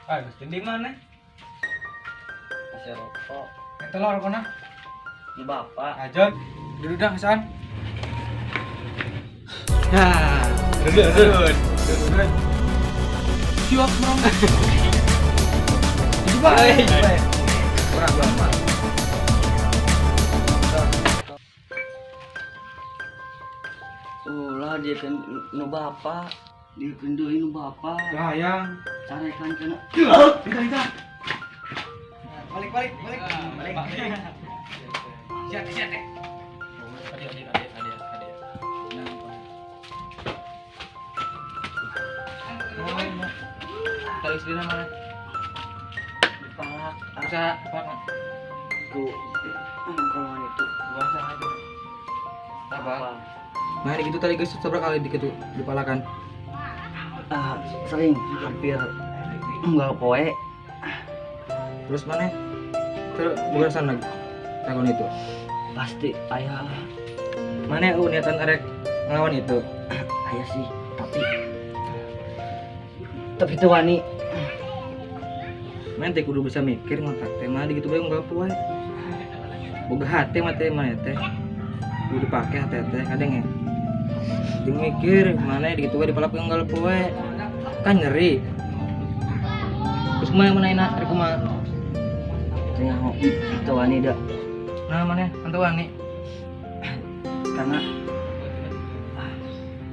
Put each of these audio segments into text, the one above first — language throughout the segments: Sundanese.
Ah, geus di mana? Masih rokok. Eta lah rokona. Ini bapak. Ajon, duduk dah Hasan. Nah, duduk, duduk. Duduk. Siap, merong. Coba, kurang lama. Ulah dia kan nu bapak. Dia kenduin nu bapak. Ya, yang. Carekan kena. Kita, kita. Balik, balik, balik. Balik. Siap, siap deh. Adik, adik, adik, adik, adik. Tali sendiri mana? Dipalak. Bisa apa? Ku kawan itu. Bahasa aja. Apa? Nah, gitu tadi guys, seberapa kali dikit dipalakan? Ah, sering hampir enggak poe. Terus mana? Terus bukan sana lagi. Takon itu. Pasti ayah. Mana niatan arek ngelawan itu? Ayah sih, tapi tuh wani. Mana teh kudu bisa mikir ngotak teh mana gitu bae enggak poe. Boga hati mah teh mana teh. Kudu dipake hati teh kadang ya. Jeung mikir mana gitu bae dipalak enggak poe. Kan nyeri. Terus mana mana enak rek kumaha? Tengah itu wani dah. Nah mana antu wani? Karena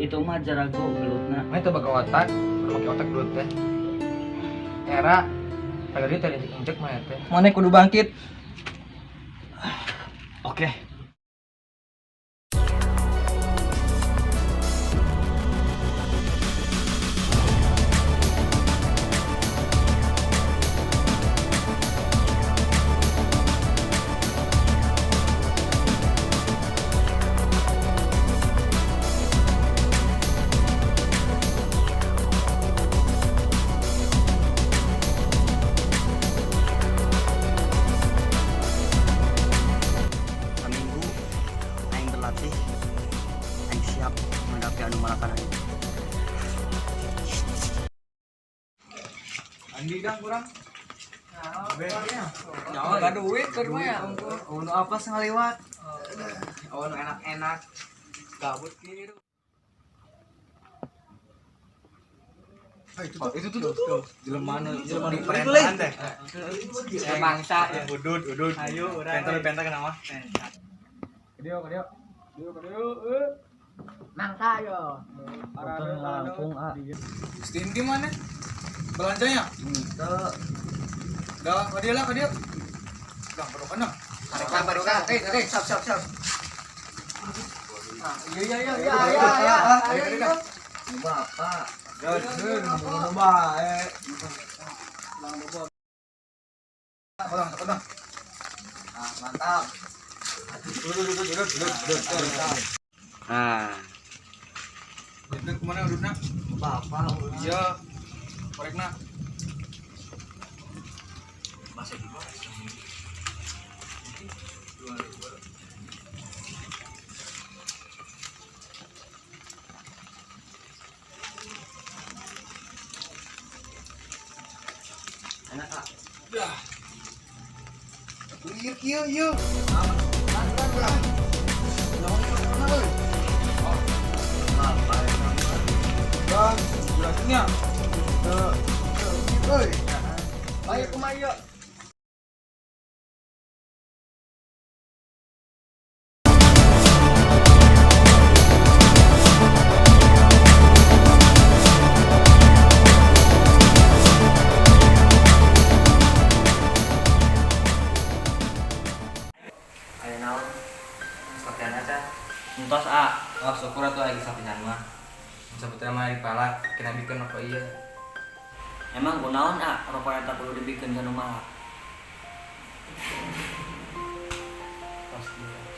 itu mah jarago gelutna. Mana itu bakal otak, pakai otak gelut teh. Era pada dia tadi injek mana teh. Mana kudu bangkit. Oke. Seminggu aing berlatih, aing siap menghadapi anu malakan hari. Andi dah kurang. Nyawa gak duit ke rumah ya. Oh, nu apa ngaliwat? Oh, nu enak-enak. Gabut kieu. Itu tuh. Jelema nu jelema nu perintahan teh. Mangsa ya. Udud, udud. Ayo urang. Pentar kenapa? Kadio, kadio. Kadio, kadio. Mangsa yo. Langsung ah. Stinti mana? Belanjanya? Itu Dah, kadio lah, kadio. Dah, baru kena. Tarik, tarik, tarik. siap siap siap. Iya, iya, iya, iya, iya. Ayo, ayo. Bapak. Ya, ngomong bae. Kodang, kodang. Nah, mantap. Duduk, duduk, duduk, duduk, duduk. Ah, Duduk kemana dudukna? bapak. Iya. Korekna. Enak ah. Dah. Iya, iya, iya. Mantap, mantap. Bapak. Bang, jelasinnya. Oi. Ayo kumaha ieu? Aya naon? Latihan aja. Entos ah. Oh, syukur atuh lagi latihan mah. Sebetulnya mah dipalak, kena bikin apa iya. Emang kunaon ah rokok eta kudu dibikeun ka nu mah. Pas dia.